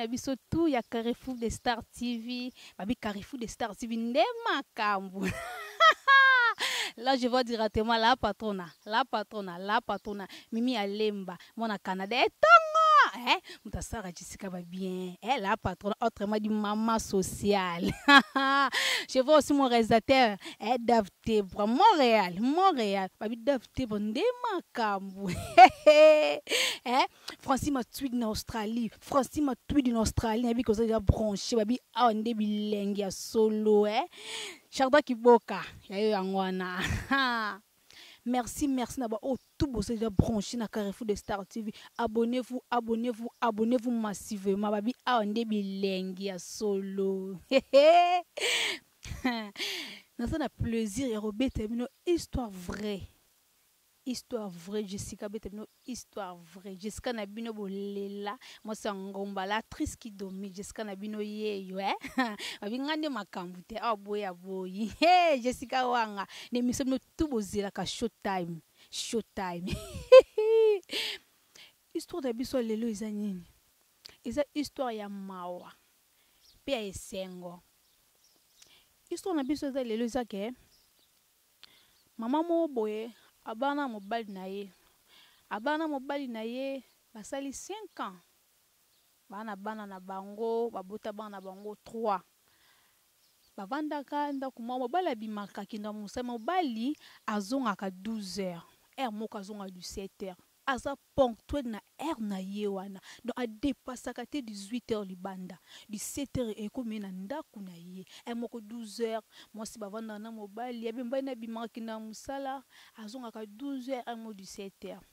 na biso tout ya Carrefour de Star TV. Babi Carrefour de Star TV nde makambo. Là, je vois directement la patrona, la patrona, la patrona, Mimi Alemba, mon Canada. Et eh, moto asalaka Jessica ba bien, eh, la patronne, autrement dit maman sociale. Je vois aussi mon réalisateur, eh, Dave Tebra, Montréal, Montréal. Babi Dave Tebra, nde makambo. Eh, Francis Matuidi na Australie, Francis Matuidi na Australie, nayebi koza déjà branché, babi awa nde bilengi ya solo, eh. Chardon Kiboka, ya yo yango wana. Merci, merci na ba oyo tout boza déjà branché na Carrefour de Star TV. Abonnez-vous, abonnez-vous, abonnez-vous massivement. Babi awa nde bilengi ya solo. Naza na plaisir ya kobeta bino histoire vraie. Histoire vraie, Jessica beta bino histoire vraie. Jessica na bino bolela, mwasi ya ngomba, l'actrice qui domine, Jessica na bino yeyo, eh? Babi nga nde makambo te, awa boyi aboyi. Hey, Jessica wanga, na émission bino tout bozelaka showtime, showtime. Histoire na biso lelo eza nini? Eza histoire ya mawa pe ya esengo. Histoire na biso eza lelo eza ke mama moko boye abana mobali na ye. Abana mobali na ye basali 5 ans. Bana bana na bango, babota bana na bango 3. Bavandaka ndako moko, mobali abimaka akenda mosala, mobali azongaka 12 heures. Heure moko azongaka 17 heures. Aza ponctuel na heure na ye wana. Donc a dépassaka te 18 heures libanda. 17 heures ekomi na ndako na ye. Heure moko 12 heures, mwasi bavandaka na mobali, abe mobali na abimaka akenda mosala, azongaka 12 heures, heure moko 17 heures.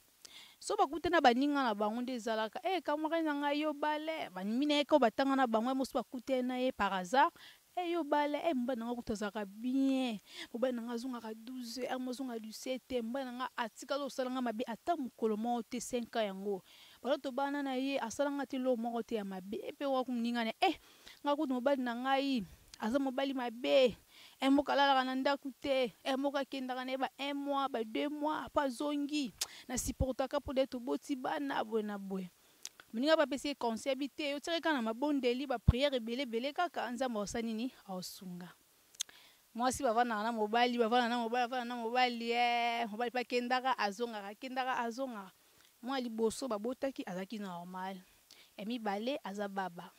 So bakutana na baninga na bango nde ezalaka, eh, camarade na ngai yo bale, banimi na ye ko batanga na bango, mosusu bakutana na ye par hasard. Eh, yo bale, eh, mobali na ngai kutu azalaka bien. Mobali na ngai azongaka 12 heures, mobali azongaka 17 heures, mobali na ngai atikala kosala ngai mabe ata mokolo moko te 5 ans yango. Balo tobana na ye, asala ngai te eloko moko te ya mabe. Eh, pe wa moninga na ye, eh, ngai kutu mobali na ngai aza mobali mabe. Eh, moko alalaka na ndako te. Eh, moko akendaka na ye ba 1 mois, ba 2 mois, apa azongi. Na supportaka po de toboti bana boye na boye. Moninga bapesi ye conseil bi te, yo tiaka na mabondeli, ba prière ebele ebele kaka Nzambe aosala nini? Aosunga. Mwasi bavandaka na mobali, bavanda na mobali, bavanda na mobali, eh, mobali pe akendaka, azongaka, akendaka, azongaka. Mwa liboso babotaki azalaki normal. Ya mibale aza baba.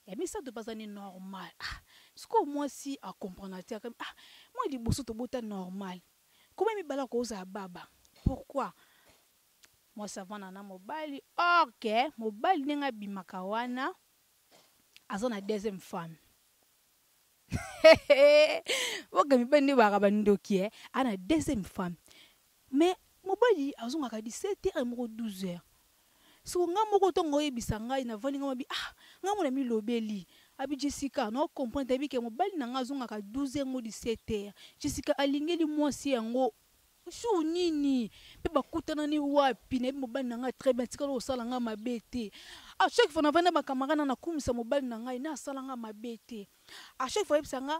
Ya misato pe aza ni normal. Ah, sikoyo mwasi a comprendre te, ah, mwa liboso tobota normal. Comment mibale akozala baba? Pourquoi? Mwasi avanda na mobali, or que mobali ndenge abimaka wana aza na deuxième femme. Boka mibali nde baka bandoki, eh, ana deuxième femme. Mais mobali azongaka 17 heures moko 12 heures. Siko nga moko ntongo oyebisa ngai navandi nga mabi, ah, nga mona milobeli. Abi Jessica, no comprendre abi ke mobali na nga azongaka 12 heures mo 17 heures. Jessica alingeli mwasi yango jour nini pe bakutana ni wapi? Nayebi mobali na ngai très bien, tikala kosala ngai mabe te. À chaque fois navandi na ba camarade na nakumisa mobali na ngai, na asala ngai mabe te. À chaque fois ayebisa nga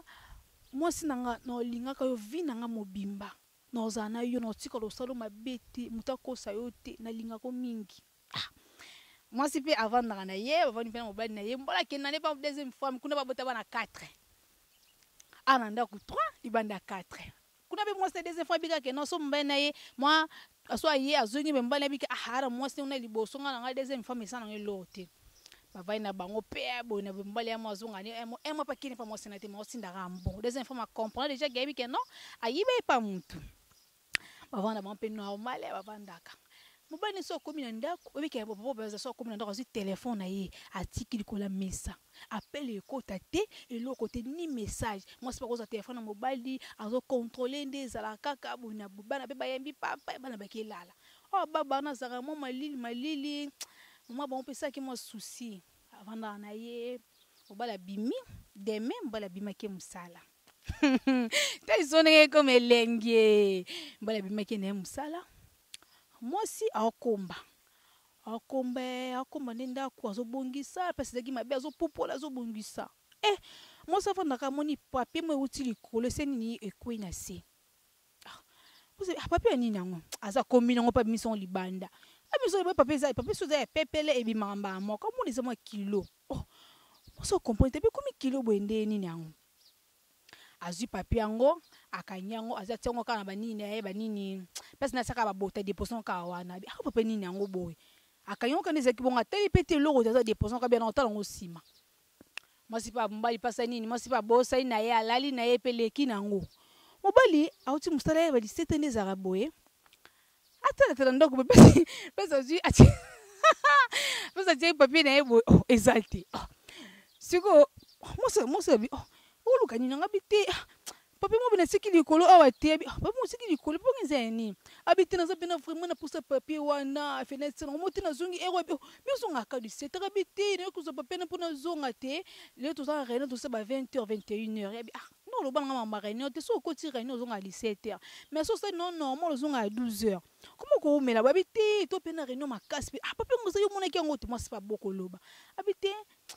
mwasi na nga na olingaka yo vie na nga mobimba, na ozala na yo, na otikala kosala yo mabe te, moto akosa yo te, nalingako mingi. Ah, mwasi pe avandaka na ye, bavandi pe na mobali na ye, mbola akenda ne pa deuxième femme, kuna babota bana 4. Ah, na ndako 3, libanda 4. Kuna pe mwasi na deuxième fois abika ke non, so mobali na ye, mwa so aye azongi me mobali abika, ah, ara mwasi na liboso nga na nga deuxième femme esala nango eloko te. Bavandi na bango pe boye na mobali ya mwa azonga ni un mois pa kini pa mwasi na te, ma osindaka mbongo. Deuxième femme a comprendre déjà ke ayebi ke non, ayiba ye pa mutu. Bavanda bango pe normal, bavandaka. Mobali nyonso akomi na ndako, oyebi ke papa baza so akomi na ndako, azwi telefone na ye, atiki likolo ya mesa. Appel ekota te, eloko te, ni message. Mwasi bakozwa telefone na mobali, azo contrôler nde ezalaka kaka boye na boye. Bana pe bayambi papa, bana bakelala. Oh, baba wana azalaka mwa malili malili, mama bango pe esalaki mwa souci. Avandaka na ye, mobali abimi, demain mobali abimaki mosala. Te liso ndenge ekoma elenge. Mobali abimaki na ye mosala. Mwasi aokomba. Aokomba, aokomba nde ndako azobongisa, place ezalaki mabe azopupola azobongisa. Eh, mwasi afandaka amoni papier moko euti likolo ese nini ekwei na se. Ah, papier ya nini yango? Aza komi nango mpe abimisi yango libanda. Abi soki papier eza papier, soki eza ya pepele, ebimaka mbala moko. Omona eza mwa kilo. Oh, mwasi ocomprendre te, ekomi kilo boye nde nini yango? Azwi papier yango, akangi yango, azwi, atia yango kaka na banini na ye, banini place na asaka babota, depose yango kaka wana. Abi aka papier nini yango boye? Akangi yango kaka ezalaki bongo, atali mpe te eloko te, aza depose yango kaka na otala yango nsima. Mwasi mpe, mobali mpe asali nini? Mwasi mpe abosani na ye, alali na ye mpe leki na yango. Mobali auti mosala ye ba 17 nde ezalaka boye, atalatala ndako boye, mpesi azwi, mpesi atie papier na ye boye. Oh, eza te. Oh. Sikoyo mwasi abi: "Oh, oluka nini?" Anga bi te, papier mo nasiki likolo awa te. Abi: "Papier mo osiki likolo mpongo eza ya nini?" Abi te, naza mpena vraiment na posa papier wana, fenêtre nango mo te, nazongi ero. Abi: "Mi ozongaka 17?" Abi te, nayoki kozwa papier na mpo nazonga te. Lelo toza na réunion, toza ba 20 heures, 21 heures. Abi: "Ah non, oloba nanga mama réunion te. So okoti réunion, ozonga 17 heures, mais so osali no normal, ozonga ya 12 heures. Koma koumela?" Babi te, to mpe na réunion makasi mpe. Ah, papier yango ozali, omonaki yango te? Mwasi mpe abokoloba. Abi te,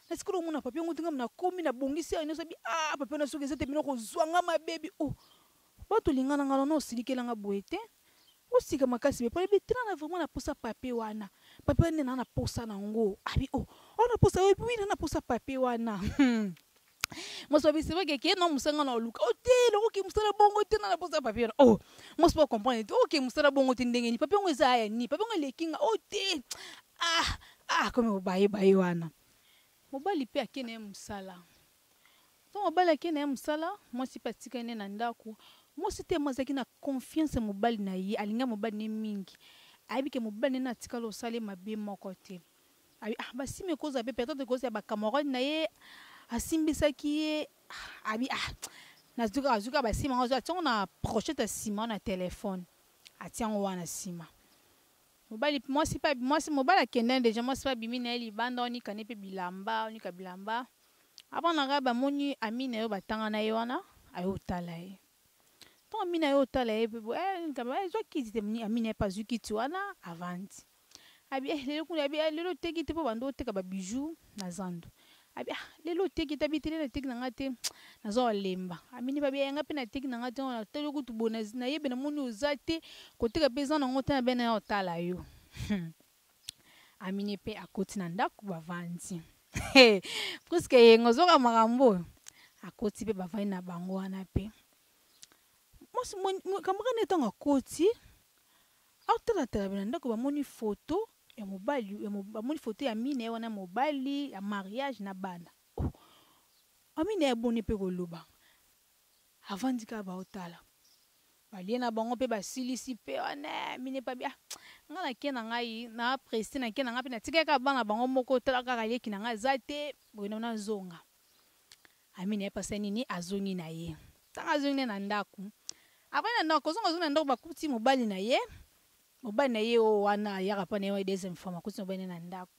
nasikoli omona papier yango te, ngam nakomi nabongisi yango nyonso. Abi: "Ah, papier na soki eza te, bino kozwanga mabebi. Oh, bato olingana nga na osilikelanga boye te, osika makasi be." Po abi te, na vraiment na posa papier wana, papier wana nde na posa nango. Abi: "Oh, oh, na posa oyo? Wi, na posa papier wana." Mwasi babi: "C'est vrai que na mosala na oluka o te, nakoki mosala bongo te, na na posa papier wana." Oh, mwasi po comprendre te, oke mosala bongo te ndenge nini? Papier yango eza ya nini? Papier yango eleki nga o te. Ah ah, komi bobayebaye wana. Mobali mpe ake na ye mosala. Ntango mobali ake na ye mosala, mwasi mpe atikali ne na ndako. Mwasi te, mo azalaki na confiance ya mobali na ye, alinga mobali ne mingi, ayebi ke mobali nene atikali osala ye mabe moko te. Abi: "Ah, basimi ekozala mpe peut-être ekozala ya bacamarade na ye asimbisaki ye." Abi: "Ah, nazuka azuka basima yango." Atia yango na pochette ya nsima na telefone, atia yango wana nsima. Mobali, mwasi mpe, mwasi, mobali akende déjà, mwasi mpe abimi na ye libanda, onika ne mpe bilamba, onika bilamba. Avant na ngai bamoni ami na ye oyo batanga na ye wana, aye otala ye. Ntongo ami na ye otala ye mpe ezwa kiti te, ami na ye mpe azwi kiti wana, avandi. Abi: "Eh, lelo kuna." Abi: "Eh, lelo oteki te?" Mpo bando oteka babijou na zando. Abi: "Ah, lelo oteki te?" Abi te, lelo nateki na nga te, naza kolemba. Amini babi: "Nga mpe nateki na nga te, natali kutu boye, nayebi, namoni oza te, koteka mpe eza nango te, na be na ya otala yo." Amini mpe akoti na ndako, bavandi puisque yengo ozoka makambo oyo. Akoti mpe, bavandi na bango wana. Mpe mwasi camarade ntango akoti, aotalatala na ndako, bamoni foto ya mobali, bamoni foto ya mine ye wana, mobali ya mariage na bana. Oh, amine ya boni mpe koloba, avandi kaka, baotala, balie na bango mpe basilisi mpe wana. Mine mpe abi: "Ah, nga nake na ngai na presse, nake na ngai mpe natikaki kaka bana bango moko, tala kaka leki na ngai aza te boye, na nazonga." Amine ye pasa nini, azongi na ye. Ntango azongi ne na ndako, avandi na ndako, kozonga, azongi na ndako, bakuti mobali na ye, mobali na ye oyo wana ayaka mpa na ye, deuxième femme. Akuti mobali na ye na ndako.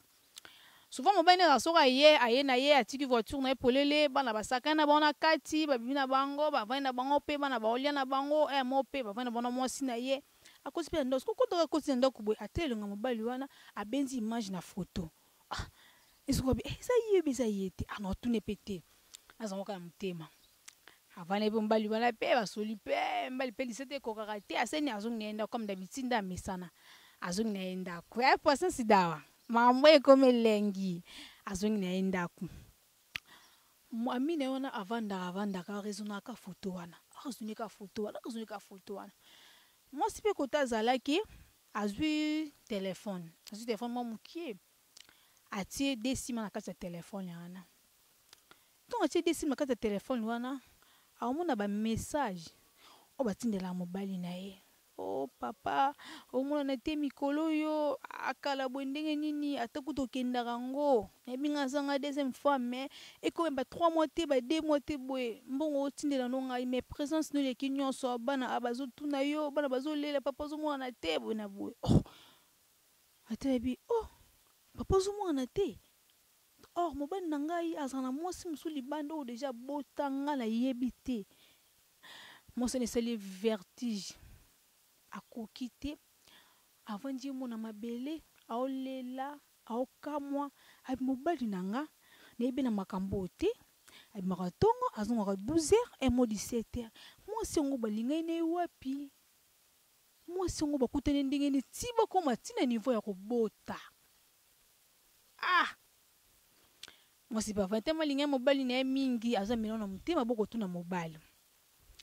Souvent mobali nde soki aye na ye, atiki voiture na ye polele, bana basakani na bango na kati, babimi na bango, bavandi na bango mpe bana baolia na bango mo mpe bavandi na bango na mwasi na ye. Akoti mpe na ndako. Soki okotaka, akoti na ndako boye, atelenga mobali wana, abenzi image na foto. Ah, esoki eza ye, eza ye te. Ana otune mpe te, azango kaka na motema. Avandi mpe mobali wana mpe basoli mpe mobali mpe lisete ekokaka te. Aseni, azongi na ye ndako comme d'habitude, nde amesana, azongi na ye ndako ya poisson sidawa, makambo ekomi elengi. Azongi na ye ndako, amine wana avandaka, avandaka, araisonnaka foto wana, araisonneka foto wana, araisonneka foto wana. Mwasi mpe kota azalaki, azwi telefone, azwi telefone mwa mokie, atie de nsima na kati ya telefone wana. Ntongo atie de nsima na kati ya telefone wana, aomona bamessage oyo batindelaka mobali na ye: "O oh, papa, omonana te mikolo oyo, akala boye ndenge nini? Ata kuta okendaka yango, nayebi nga azanga deuxième fois, mais ekomi ba 3 mois te, ba 2 mois te boye. Mbongo otindela no ngai, mais présence no eleki nyonso. Bana bazotuna yo, bana bazolela, papa ozomonana te boye na boye." Oh, ata yebi: "Oh, papa ozomonana te. Or mobali na ngai azala na mwasi mosusu libanda oyo déjà bota, nga nayebi te." Mwasi wana esali vertige, akoki te, avandi ye mona mabele, aolela, aokamwa. Abi: "Mobali na nga, nayebi na makambo oyo te. Abimaka ntongo, azongaka 12 heures, emo 17 heures. Mwasi yango balingai na ye wapi?" Mwasi yango bakutani ndenge nini ti bakoma ti na niveau ya kobota? Ah! Mwasi pe avandi tellement alinga mobali na ye mingi aza mino na motema bokotuna mobali.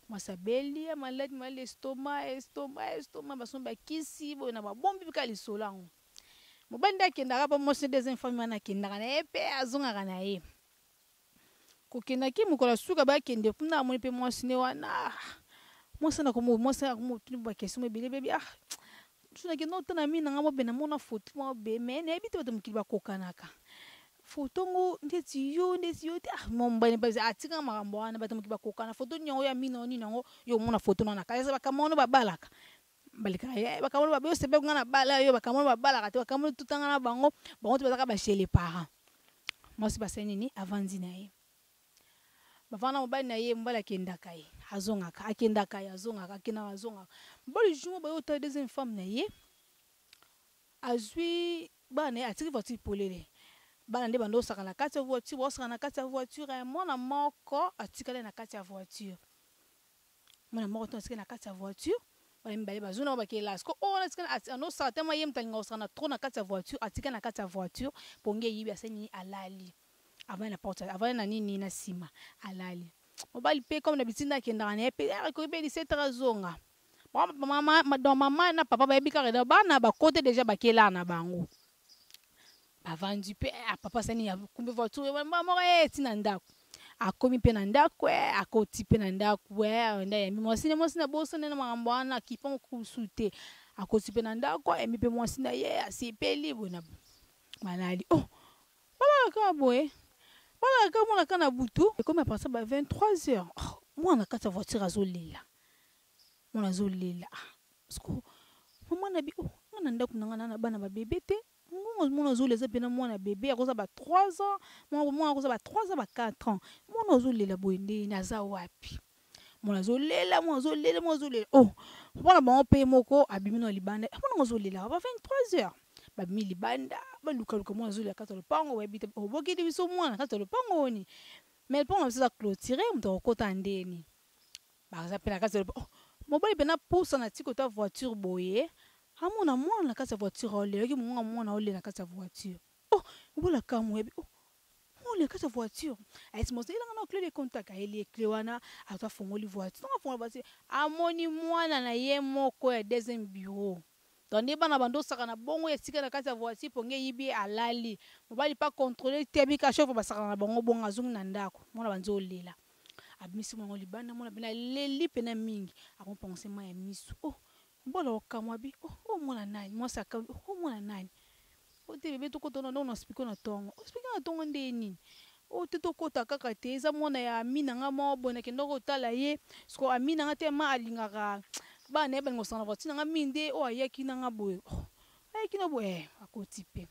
Mwasi abeli ya maladi maladi estomac estomac estomac basombi bakisi boye na babombi kaka lisolo yango. Mobali nde akendaka mpo mwasi deuxième femme wana akendaka na ye mpe azongaka na ye. Kokendaki mokolo ya suka bakende kuna amoni mpe mwasi ne wana mwasi wana akomo mwasi akomo tuni ba question ebele ebele ah so nakenda otala mi na nga mobe namona foto moko be mais nayebi te bato mokili bakokanaka foto ngo ndeti yo ndeti yo te ah mobali atika makambo wana bato mokili bakokana foto nini yango ya mino nini yango yo omona foto na na kaka bakamwa wana babalaka balekaka ye bakamwa babe osepeli nga na bala yo bakamwa babalaka te bakamwa tutanga na bango bango te bazalaka ba chez les parents. Mwasi basali nini avandi na ye bavanda na mobali na ye mobali akendaka ye azongaka akendaka ye azongaka akendaka azongaka mobali jour baye otala deuxième femme na ye azwi bana na ye atiki voiture polele bana nde bando osaka na kati ya voiture baosaka na kati ya voiture ya mwana moko atikali na kati ya voiture mwana moko to atikali na kati ya voiture bana mibale bazwi na bakelasi ko oyo wana atikali anosaka te ma ye moto alinga kosaka na trop na kati ya voiture atikali na kati ya voiture pongi eyibi asali nini alali avandi na porte avandi na nini na nsima alali mobali mpe comme na bitinda akendaka na ye mpe akoki mpe 17 heures azonga donc mama na papa bayebi kaka donc bana bakote déjà bakelaka na bango bavandi mpe papa asali akumbi voiture moko ti na ndako akomi mpe na ndako akoti mpe na ndako nde ayambi mwasi na mwasi na bosana na makambo wana akipa kusu te akoti mpe na ndako ayambi mpe mwasi na ye asepeli boye na balali oh balala kaka boye balala kaka mwana kaka na butu ekomi à partir ba 23 heures oh, mwana na kati ya voiture azolela mwana azolela parce que mama na bi oh nga na ndako na nga na bana babebe te ngongo mwana azolela eza mpena mwana bebe akoza ba 3 ans mwana akoza ba 3 ans ba 4 ans mwana azolela boye ndeni aza wapi mwana azolela mwana azolela mwana azolela oh mwana bango mpe moko abimi na libanda mwana azolela ba 23 heures babimi libanda balukaluka mwana azolela kati ya lopango bayebi te obokeli biso mwana kati ya lopango oni mais lopango na biso eza clôturé moto akokota ndeni baza mpe na kati ya lopango mobali mpe napusa na tiki ota voiture boye amona mwana na kati ya voiture aolela oki mongonga mwana aolela na kati ya voiture oh mobali akamwa yebi oh mwana na kati ya voiture ayesi moso elanga na clé de contact ayeli ye clé wana azo afongoli voiture ntango afongoli voiture amoni mwana na ye moko ya deuxième bureau donc nde bana bando osaka na bongo esika na kati ya voiture ponge eyibi ye alali mobali pa contrôle te abika chaque fois basakana na bango bongo azongi na ndako mwana banzi olela abimisi mwana libanda mwana pena aleli pena mingi akompanguse mai ya miso oh mbola okamwa bi oh, oh mwana nani mwasi akamwi oh mwana nani o te bebe tokota na ndongo na explique na ntongo explique na ntongo nde nini o te tokota kaka te eza mwana ya ami na nga moko boye nakenda kotala ye siko ami na nga te ma alingaka bana ye balinga kosanga na voiture na nga mingi nde oyo ayaki na nga boye oh, ayaki na boye akoti mpe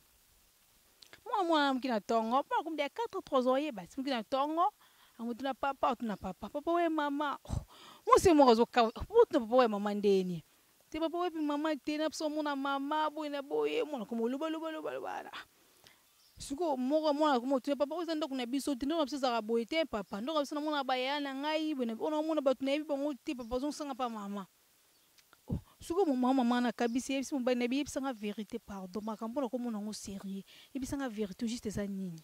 mwana mwana moki na ntongo mpo akomi ya 4 3 heures oyeba ti moki na ntongo amotuna papa otuna papa papa oye mama oh, mwasi moko azoka otuna papa oye mama ndeni te papa oyebi mama te na biso omona mama boye na boye mwana koma oloba loba loba loba sikoyo moko mwana koma otuna papa oyo eza ndako na biso te ndako na biso ezalaka boye te papa ndako na biso namona bayaya na ngai boye oyo naomona bato nayebi bango te papa ozosanga mpa mama oh, sikoyo mama mama nakabisi yebisi mobali nayebi yebisanga vérité pardon makambo nakomona yango sérieux yebisanga vérité juste eza nini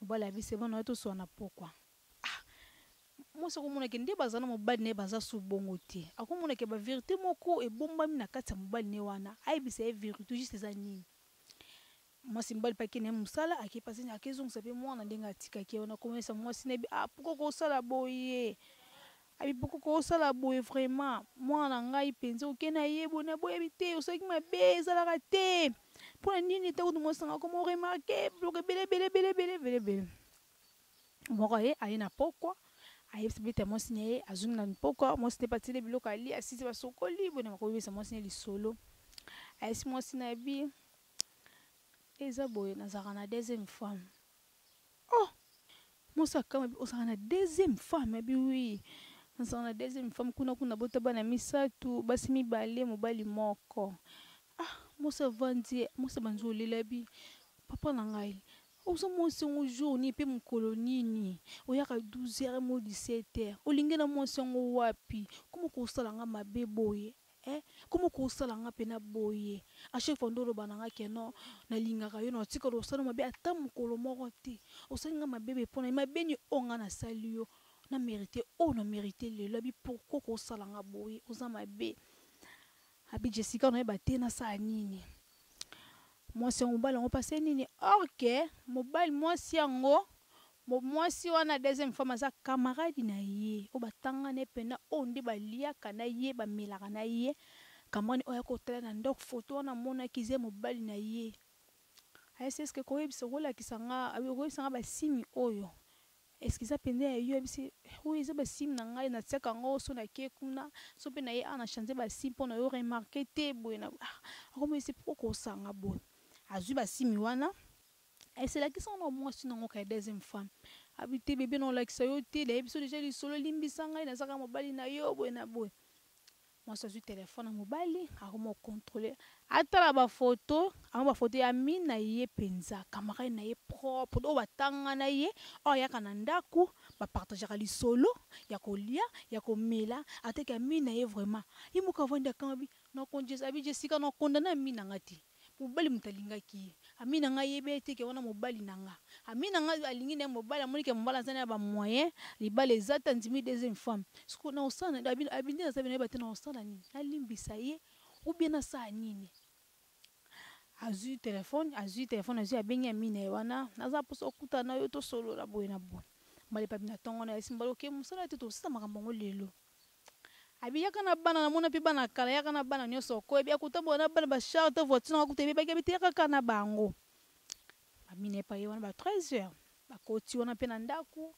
mobali abisi bana oyo toswana pokwa ah mwasi akomonake nde baza na mobali na ye baza su bongo te akomonake bavérité moko ebombami na kati ya mobali ne wana ayebisa ye vérité juste eza nini mwasi mobali mpe akende mosala akepasi akezongisa mpe mwana ndenge atikaki ye wana akomisa mwasi na ye ah pourquoi kosala boye abi pourquoi kosala boye vraiment mwana na ngai mpenza oke na ye boye na boyebi te osalaki mabe ezalaka te mpona nini ntango mwasi nanga akoma oremarquer biloko ebele ebele ebele ebele ebele ebele moko ye aye na pokwa ayebisi bete mwasi na ye azongi na pokwa mwasi te batili biloko alie asisi basokoli boye na bakoyebisa mwasi na ye lisolo ayebisi mwasi na ye bi eza boye nazalaka na deuxième femme oh mwasi akama bi ozalaka na deuxième femme abi oui nazalaka na deuxième femme kuna kuna bota bana misato basi mibale mobali moko ah mwasi avandi mwasi abanzi olela bi papa na ngai. Ozo mwasi yango jour nini mpe mokolo nini oyaka 12 heures mo 17 heures, olingi na mwasi yango wapi? Koma kosala nga mabe boye, eh? Koma kosala nga mpena boye? A chaque fois nde oloba na nga ke non, nalingaka yo, na otikala osala mabe ata mokolo moko te. Osali nga mabe be mpona mabe nini oyo nga nasali yo na mérite oyo na mérite lelo? Abi pourquoi kosala nga boye? Oza mabe. Abi Jessica, nayeba te nasala nini. Mwasi yango, mobali yango mpasi nini or ke mobali, mwasi yango, mwasi wana deuxième femme aza camarade na ye oyo batanga na ye mpena, oyo nde baliaka na ye, bamelaka na ye. Camarade oyo akotala na ndako photo wana, amonaki eza mobali na ye. Ayesi eske koyebisa, kolakisa nga, koyebisa nga basimi oyo, est-ce eza mpenza ya yo? Ayebisi oyo eza basime na ngai, natiaka yango so nake kuna, so mpe na ye awa na change basime mpo na yo remarque te boye. Na akomisi po kosanga boye, azwi basimi wana, eselakisa ngo na mwasi nango ka deuxième femme. Abi te bebe, na olakisa yo te, nayebi so déjà lisolo, elimbisa ngai, nazaka mobali na yo boye na boye. Mwasi azwi telefone ya mobali, akoma kocontrôler, atala bafoto yango, bafoto ya mi na ye mpenza, camarade na ye propre oyo batanga na ye, oyo ayaka na ndako, bapartageaka lisolo ya kolia, ya komela, ateki ya mi na ye. Vraiment, ye moko avandi, akanga bi abi Jessica, nakondana mi na nga te. Mobali moto alingaki ye, ami na ngai yebi ete ke wana mobali na nga. Ami na ngai alingi na ye mobali, amoni ke mobali aza na ya bamoyen, libala eza te, andimi deuxième femme. Siko na osala abi nde naza nayeba te na osala nini, nalimbisa ye ou bien nasala nini? Azwi telefone, azwi telefone, azwi, abengi ami na ye wana: naza mposa okutana na yo, tosolola boye na boye. Mbala epabi na ntongo na yesi mbala oke mosala te, tosala makambo yango lelo. Abi yaka na bana, namona mpe bana kala, yaka na bana nyonso, okoyebi akotambola na bana, bachar te, voiture nanga kuta ebebaki. Abi te, yaka kaka na bango. Bamina epai ye wana ba 13 heures, bakoti wana mpe na ndako,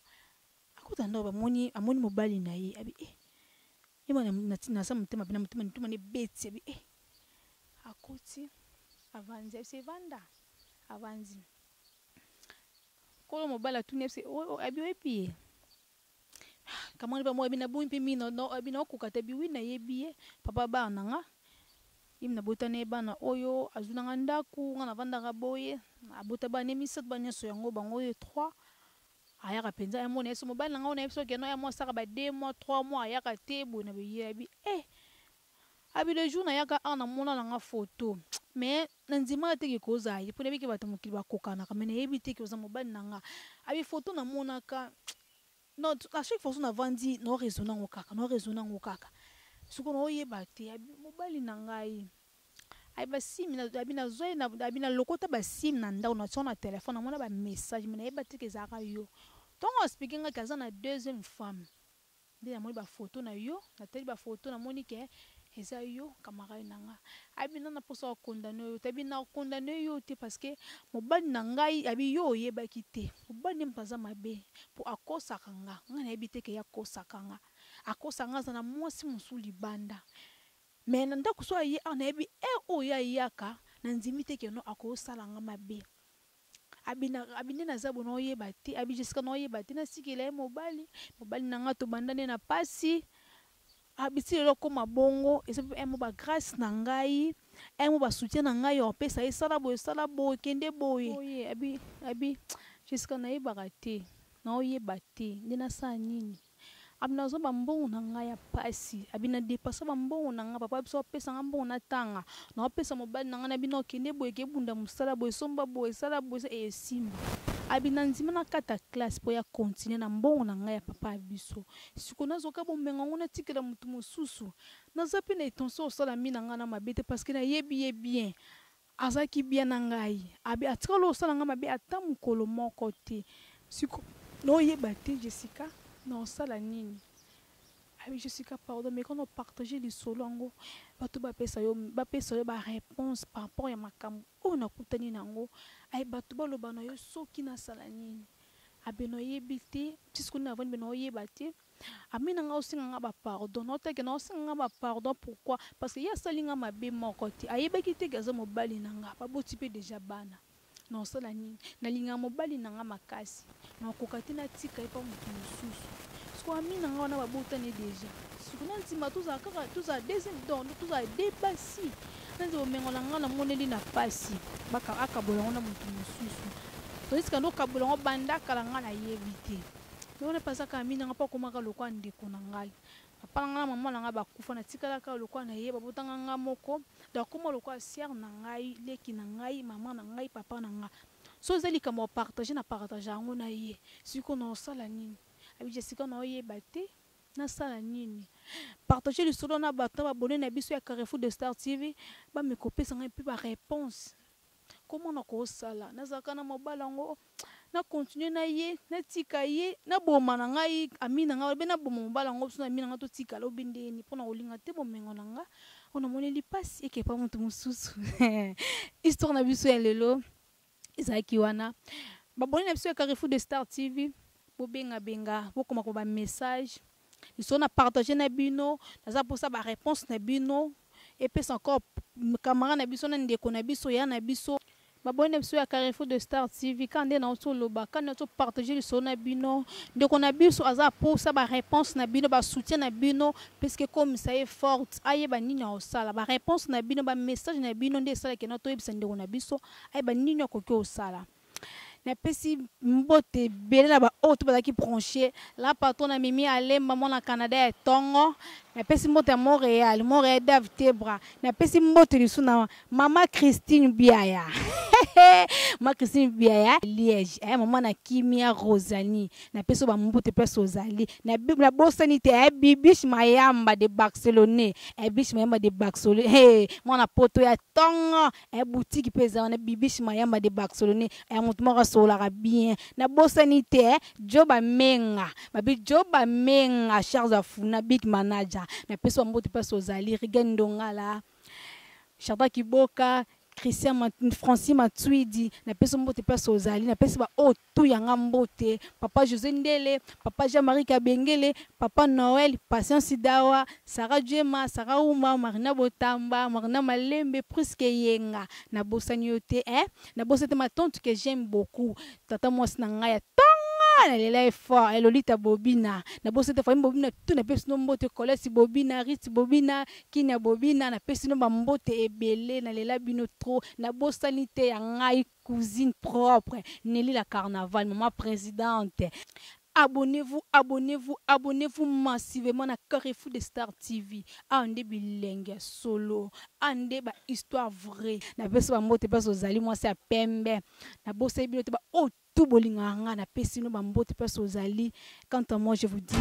akuta ndako, bamoni, amoni mobali na ye. Abi eh, ye mwana naza motema mpe na motema mituma nebeti. Abi eh, akoti, avandi, abisi evanda, avandi. Nkolo mobali atuni, abisi abi oyebi ye? Kamwani mpe abi naboyi mpe mingi, abi naokoka te. Abi oui, nayebi ye, papa bana na nga, ye nabotani ye bana oyo, azwi nanga ndako, nga navandaka boye, abota bana ye misato, bana nyonso yango bango oyo trois. Ayaka mpenza ya mona ye so mobali na nga oyo nayebi soki no ya mwa asaka ba 2 mois, 3 mois, ayaka te boye na boye. Abi eh, abi le jour nayaka awa, namona nanga photo, mais na ndimaka teke kozala ye, mpo nayebi ke bato mokili bakokanaka, mais nayebi teke oza mobali na nga. Abi photo namonaka, non, à chaque fois so navandi, naoraisonne yango kaka, naoraisonne yango kaka, sikoyo naoyeba te. Abi mobali na ngai, abi basimi, abi nazwa, abi nalokota basimi na ndako, natia na telefone, namona bamessage, mais nayeba te ke ezalaka yo. Ntongo explique ngaki aza na deuxième femme, nde namoni bafoto na yo, natali bafoto, namoni ke eza yo, camarade na nga. Abi na mposa kokondane yo te, abi na kokondane yo te, parce que mobali na ngai, abi yo oyebaki te, mobali nde moto aza mabe, mpo akosaka nga, ngai nayebi te ke ye akosaka nga, akosaka nga, aza na mwasi mosusu libanda. Mais na ndako so aye awa, nayebi heure oyo ayaka, nandimi te ke no akosala nga mabe. Abi nde naza boye, naoyeba te. Abi Jessica, naoyeba te, nasikela ye mobali, mobali na nga tobanda nde na pasi. Abi ti lelo okóma bongo, eza mpe mo bagrâce na ngai, mo basoutien na ngai opesa ye, sala boye, sala boye, kende boye. Abi Jessica, nayebaka te, naoyeba te nde nasala nini. Abi nazwa bambongo na ngai ya pasi, abi na dépasser bambongo na ngai, papa biso apesa nga mbongo, natanga, naopesa mobali na ngai, na bino okende boye, kebunda mosala boye, somba boye, sala boye, esimba. Abi na ndima na kata classe mpo ya continue na mbongo na ngai ya papa ya biso. Sikoyo nazoka bomengo yango, natikela motu mosusu. Naza mpe na intention osala mi na ngai na mabe te, parce que nayebi ye bien, azalaki bien na ngai. Abi atikala osala ngai mabe ata mokolo moko te. Siko naoyeba te Jessica, naosala nini. Abi Jessica, pardon, mais quand opartage lisolo yango, bato bapesa yo baréponse par rapport ya makambo oyo nakutani nango. Aye bato baloba na yo soki nasala nini. Abe nayebi te, ti sikoyo navandi mpe naoyeba te. Ami na nga osenga nga bapardon, naotake na osenga nga bapardon. Pourquoi? Parce que ye asali nga mabe moko te, ayebaki te ke aza mobali na nga, baboti mpe déjà bana. Naosala nini? Nalingaka mobali na nga makasi, nakoka te natika ye mpa moto mosusu. Siko ami na nga wana babotani déjà, siko na nsima tozala kaka, tozala deuxième, donc tozala de basi na nzela bomengo na nga namoneli na pasi, akabola yango na moto mosusu. Tandis que ndokabola yango banda kala, ngai nayebi te. Mais wana mpe azaka ami na ngai, mpo akomaka lokola ndeko na ngai. Papa na ngai na mama na ngai bakufa, natikalaka lokola na ye, babotanga ngai moko. Donc akoma lokola sœur na ngai, leki na ngai, mama na ngai, papa na ngai. So eza likambo ya partage, na partage yango na ye. Sikoyo na osala nini? Abi Jessica, na oyeba te nasala nini. Partage lisolo na bato na babone na biso ya Carrefour de Star TV, bameka kopesa ngai mpe baréponse. Koma na kosala, nazalaka na mobali yango, na continue na ye, natika ye, naboma na ngai ami na ngai, obe naboma mobali yango, biso na ami na ngai totikala, obe ndeni mpona kolinga te bomengo na nga oyo namoneli mpasi ekepa moto mosusu. Histoire na biso ya lelo ezalaki wana. Babone na biso ya Carrefour de Star TV, bobengabenga, bokoma ko bamessage lisolo na partage na bino. Naza mposa baréponse na bino, epesa encore camarade na biso na ndeko na biso ya na biso. Baboni na biso ya Carrefour de Star TV, ka nde nauti oloba, ka nde nauti opartage lisolo na bino. Ndeko na biso aza mposa baréponse na bino, basoutien na bino, puisque ekomisa ye forte, ayeba nini akosala. Baréponse na bino, bamessage na bino nde esalaki na toyebisa ndeko na biso ayeba nini akoki kosala. Napesi mbote ebele na baoyo to bazalaki branché. La patron na Mimi Alemba, mwana Canada ya ntongo, napesi mbote ya Montréal, Montréal Dave Tebra. Napesi mbote lisusu na mama Christine Biaya, mama Christine Biaya Liège, mama na Kimia Rosanie. Napesi bambote place ozali. Nabosani te Bibiche Mayamba de Barcelone, Bibiche Mayamba de Barcelone, hey, mwana poto ya ntongo, boutique mpe eza wana. Bibiche Mayamba de Barcelone, moto moko asololaka bien. Nabosani te Jo Bamenga, babi Jo Bamenga, Charles Afuna, big manager. Napesi bambote place ozali. Rigen Ndongala, Charda Kiboka, Christian Francis Matuidi, napesi mbote place ozali. Napesi baoyo tu yanga mbote: papa José Ndele, papa Jean-Marie Kabengele, papa Noël, Patience Dawa, Sarah Djema, Sarah Uma, Marina Botamba, Marina Malembe, Priske Yenga. Nabosani yo te, eh? Nabosani te ma tante que j'aime beaucoup, tata mwasi na ngai ya tonga, nalela ye fort, Elolita Bobina. Nabosani te famille Bobina tu, napesi no mbote: Kolesi Bobina, Rit Bobina, Kinia Bobina. Napesi no bambote ebele, nalela bino trop. Nabosani te ya ngai cousine propre, Nelly la Carnaval, maman présidente. Abonnez-vous, abonnez-vous, abonnez-vous massivement na Carrefour de Star TV. Awa nde bilenge ya solo, awa nde ba histoire vraie. Napesi bambote place ozali, mwasi ya pembe. Nabosani bino te, ba oyo tu bolingaka nga, napesi bino bambote place ozali. Quant à moi, je vous dis